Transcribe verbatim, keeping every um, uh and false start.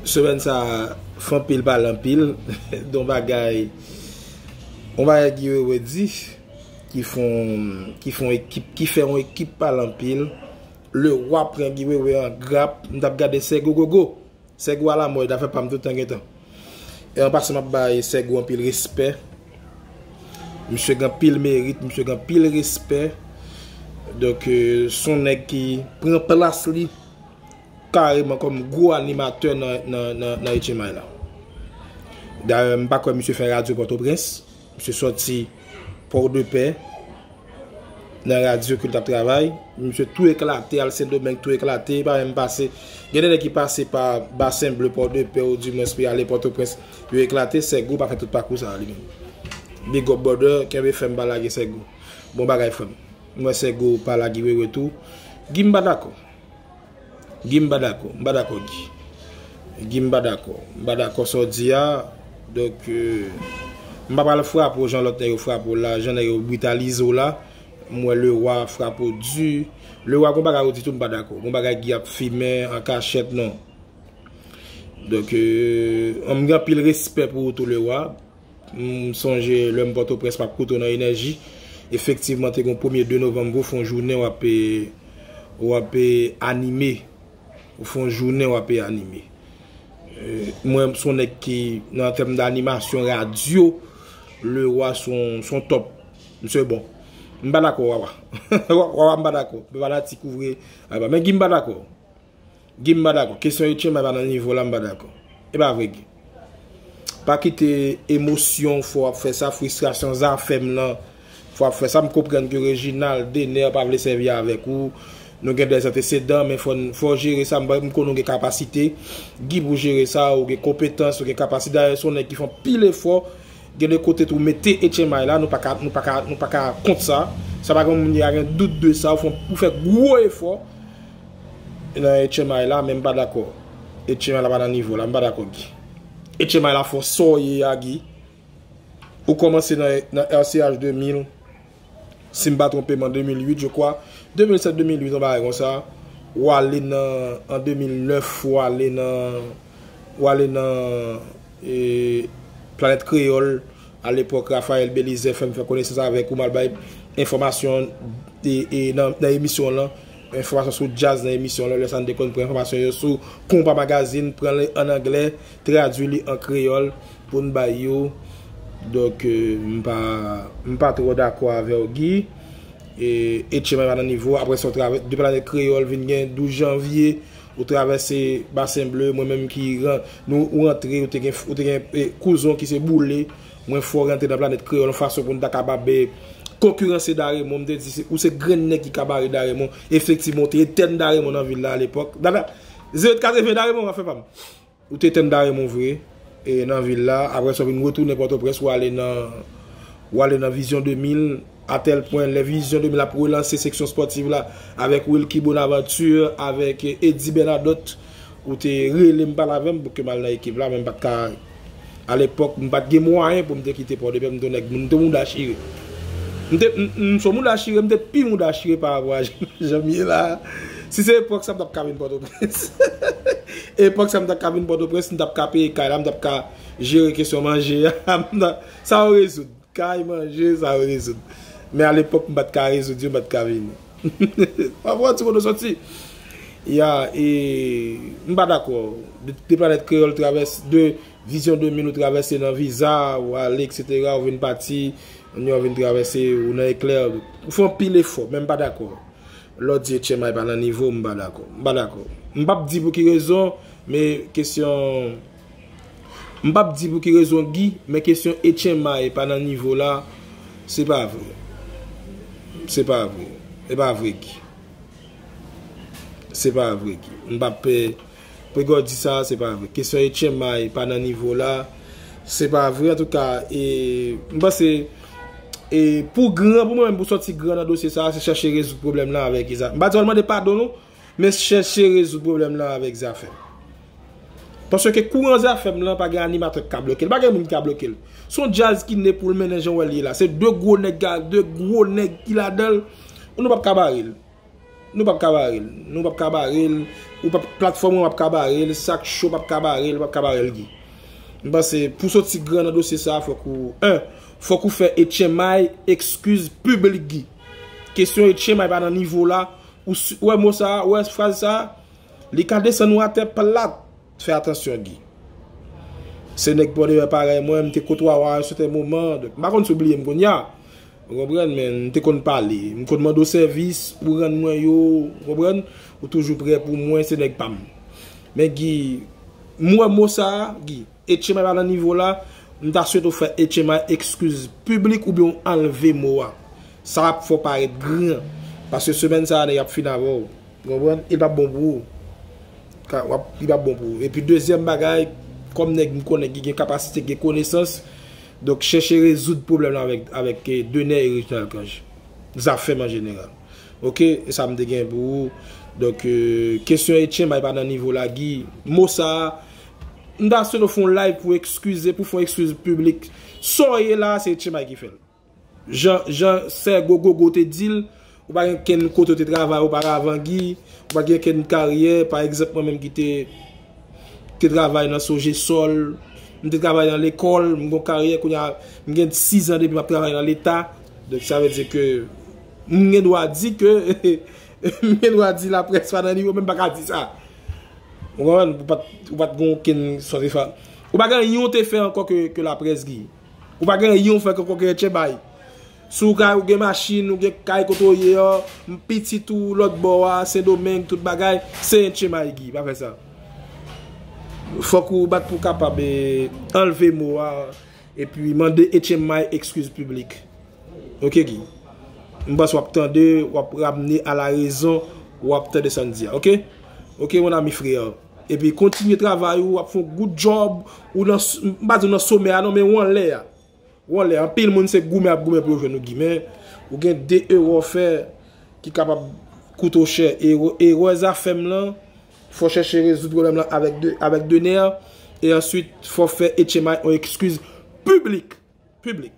Semèn sa a, fè anpil pale anpil. Don bagay, on bagay Guy Wewe di, ki fè on, ki fè on ekip, ki fè on ekip pale anpil. Lewa pran Guy Wewe an grap, m t ap gade Sègo Gogo. Sègo a la mòd, afè pa m tout tan gentan. E an pasan, m ap bay Sègo anpil respè. Misye gen anpil merit, misye gen anpil respè. Donk, euh, se on nèg ki pran plas li kareman kòm gwo animatè nan, nan, nan, nan H M I la. Dayè, m pa kwè misye fè radyo Pòtoprens. Misye sòti Pòdepè, nan radyo ke l t ap travay. Misye tou eklate, al Sendomeng tou eklate, pa menm pase. Gen de nèg ki pase pa Basen Ble, Pòdepè, ou dimwens pou y ale Pòtoprens, yo eklate. Sègo pa fè tout pakou sa a li menm. Big up, brother, kenbe fèm, pa lage Sègo. Bon bagay, frè m. M wè Sègo pa lage Wewe tou. Guy, m pa dakò. Guy, m pa dakò. M pa dakò, Guy. Guy, m pa dakò. M pa dakò sa w di a. Donk, euh, m pa pral frape w jan lòt nèg yo frape w la, jan nèg yo britalize w la. M wè Lewa frape w di. Lewa, gon bagay ou di tou, m pa dakò. Gon bagay Guy ap fimen an kachèt, non. Donk, euh, m gen anpil respè pou ou tou, Lewa. M sonje lè m Pòtoprens, m ap koute w nan Enèji. Efektivman, te gen yon premye de novanm, ou fè yon jounen w ap, w ap anime. Ou fè yon jounen w ap anime. Euh, mwen, m se yon nèg ki, nan tèm d animasyon radyo, Lewa se yon, se yon top. Misye bon. M pa dakò, Wawa. Wawa, m pa dakò. M pa fanatik ou vre. Men Guy, m pa dakò. Guy, m pa dakò. Kesyon H M I pa nan nivo la, m pa dakò. E pa vre, Guy. Pa kite emosyon fè w ap fè sa, fristrasyon Zafèm lan fè w ap fè sa. M konprann ke Reginald Dener pa vle sèvi avèk ou. Nou gen dè antesedan, men fò, fò w jere sa. M, m konnen w gen kapasite, Guy, pou jere sa, ou gen konpetans, ou gen kapasite. Dayè, se yon nèg ki fè anpil efò. Gen de kote tou mete H M I la, nou pa ka, nou pa ka, nou pa ka kont sa. Sa pa gen moun ki ka gen dout de sa, ou fè, ou fè gwo efò nan H M I la, men m pa dakò. H M I la pa nan nivo la, m pa dakò, Guy. H M I la fò sa w ye a, Guy. Ou kòmanse nan, nan R C H de mil, si m pa twonpe m, an de mil uit, je crois. De mil sèt, de mil uit, yon bagay konsa. Ou ale nan, an de mil nèf, ou ale nan, ou ale nan, e, Planèt Kreyòl. Alepòk, Raphaël Belizaire fè m fè konesans avèk ou, m al bay enfòmasyon, e, e, nan, nan emisyon w lan, enfòmasyon sou djaz nan emisyon w lan, lè sa n te konn pran enfòmasyon yo sou Konpa Magazine, pran li ann anglè, tradui li an kreyòl pou n bay yo. Donk, euh, m pa, m pa twò dakò avè w, Guy. E, H M I pa nan nivo, apre sa, w travè-, de Planèt Kreyòl vin gen douz janvye, ou travèse Basen Ble, mwen menm ki ran-, nou, ou rantre, ou te gen, ou te gen, e, kouzon ki se Boule, mwen fè w rantre nan Planèt Kreyòl, yon fason pou n ta kapab, e, konkiranse Daremon, m te di, se, ou se grenn nèg ki ka bare Daremon, efektivman, ou te etèn Daremon nan vil la alepòk. Dada, zewo kat katreven Daremon, afè pa m. Ou te tann Daremon vre, e, nan vil la. Apre sa, w vin retounen Pòtoprens, ou ale nan, ou ale nan Vizyon de mil, a tèl pwen, lè Vizyon de mil ap relanse seksyon spòtiv la, avèk Wilky Bonaventure, avèk Eddy Bernadotte, ou te rele m, pale avè m pou ke m al nan ekip la, men m pa t ka, alepòk, m pa t gen mwayen pou m te kite Pòdepè, m te yon nèg, m te mouda chire. M te, m, m, m se yon mouda chire, m te pi mouda chire pa rapò a jan, jan m ye la. Si se epòk sa, m t ap ka vin Pòtoprens. Epòk sa m t ap ka vin Pòtoprens, m t ap ka peye kay la, m t ap ka jere kesyon manje a. M t ap, sa yo rezoud. Kay, manje, sa yo rezoud. Men alepòk, m pa t ka rezoud yo, m pa t ka vini. W ap wè ti kote w soti. Ya, e, m pa dakò. De, de Planèt Kreyòl travèse, de Vizyon de mil ou travèse nan Viza, ou ale, etsetera, ou vin pati, ou vin travèse, ou nan Eklè. Ou fè anpil efò, men m pa dakò. Lè w di H M I pa nan nivo, m pa dakò. M pa dakò. M p ap di pou ki rezon, men kesyon, m p ap di pou ki rezon, Guy, men kesyon H M I pa nan nivo la, se pa vre. Se pa vre. E pa vre, Guy. Se pa vre, Guy. M p ap, eh, Pregò di sa, se pa vre. Kesyon H M I pa nan nivo la. Se pa vre, antouka, e, m panse, e, pou gran, pou mwen menm, pou sòti gran nan dosye sa, se chèche rezoud pwoblèm lan avèk Zafèm. M pa di w al mande padon, non, men chèche rezoud pwoblèm lan avèk Zafèm. Paske kouran Zafèm lan pa gen animatè k ka bloke l, pa gen moun ki ka bloke l. Se yon djaz ki ne pou l mennen jan w wè l ye la. Se de gwo nèg, de gwo nèg ki ladan l. Nou p ap ka bare l. Nou p ap ka bare l. Nou p ap ka bare l. Ou p ap, platfòm ou p ap ka bare l. Sak cho p ap ka bare l, p ap ka bare l, Guy. M panse, pou soti gran nan dosye sa a, fòk ou, en, fòk ou fè H M I ekskiz piblik, Guy. Kesyon H M I pa nan nivo la. Ou si, ou wè mo sa a, ou wè fraz sa a, li ka desann ou atè plat. Fè atansyon, Guy. Se nèg pòdeyò parèy mwen, m te kotwaye w a yon sèten moman. Donk, m pa konn si w bliye m kounye a. Ou konprann, men m te konn pale. M konn mande w sèvis, ou rann mwen yo, ou konprann? Ou toujou prè pou mwen, se nèg pa m. Men, Guy, m wè mo sa a, Guy, H M I pa nan nivo la, m ta swete w fè H M I ekskiz piblik oubyen w anlve mo a. Sa ap fè w parèt gran. Paske semèn sa a, nèg ap fin avè w. Ou konprann? E l p ap bon pou ou. Ka, w ap, li p ap bon pou ou. Epi dezyèm bagay, kòm nèg m konnen ki gen kapasite, gen konesans, donk chèche rezoud pwoblèm lan avèk, avèk, eh, Dener e Reginald Cange. Zafèm an jeneral. Oke? E sa m te gen pou ou. Donk, eh, kesyon H M I pa nan nivo la, Guy. Mo sa a, m ta swete w fè yon live pou ekskize, pou fè yon ekskiz piblik. Sa w ye la, se H M I ki fè l. Jan, jan sè Gogogo te di l, ou pa gen kenn kote w te travay oparavan, Guy, ou pa gen kenn karyè, pa egzanp, mwen menm ki te, te travay nan Sogesol, m te travay nan lekòl, m gon karyè, kounye a, m gen sizan depi m ap travay nan Leta. Donk, sa vle di ke m gen dwa di ke, m gen dwa di laprès pa nan nivo, men m pa ka di sa. Ou konprann? Ou pa t, ou pa t gen okenn sòs efa. Ou pa gen anyen w te fè ankò ke, ke laprès, Guy. Ou pa gen anyen w fè ke, ke H M I. Si w kay, ou gen machin, ou gen kay kote w ye a, pitit ou lòt bò a, Sendomeng, tout bagay, se H M I, Guy, pa fè sa. Fòk ou bat pou w kapab, eh, anlve mo a, epi mande H M I ekskiz piblik. Oke, Guy? M panse w ap tande, w ap ramne a la rezon, w ap tande sa n di a, oke? Oke, mon ami frè. Epi kontinye travay ou, w ap fè yon good job, ou nan, m pa di w nan somè a non, men ou anlè a. Ou anlè, anpil moun se goumen ap goumen pou yo jwenn ou, Guy, men ou gen de erè w fè ki kapab koute w chè. Erè, erè Zafèm lan, fò chèche rezoud pwoblèm lan avèk de, avèk Dener, e answit, fò fè H M I yon ekskiz piblik. Piblik.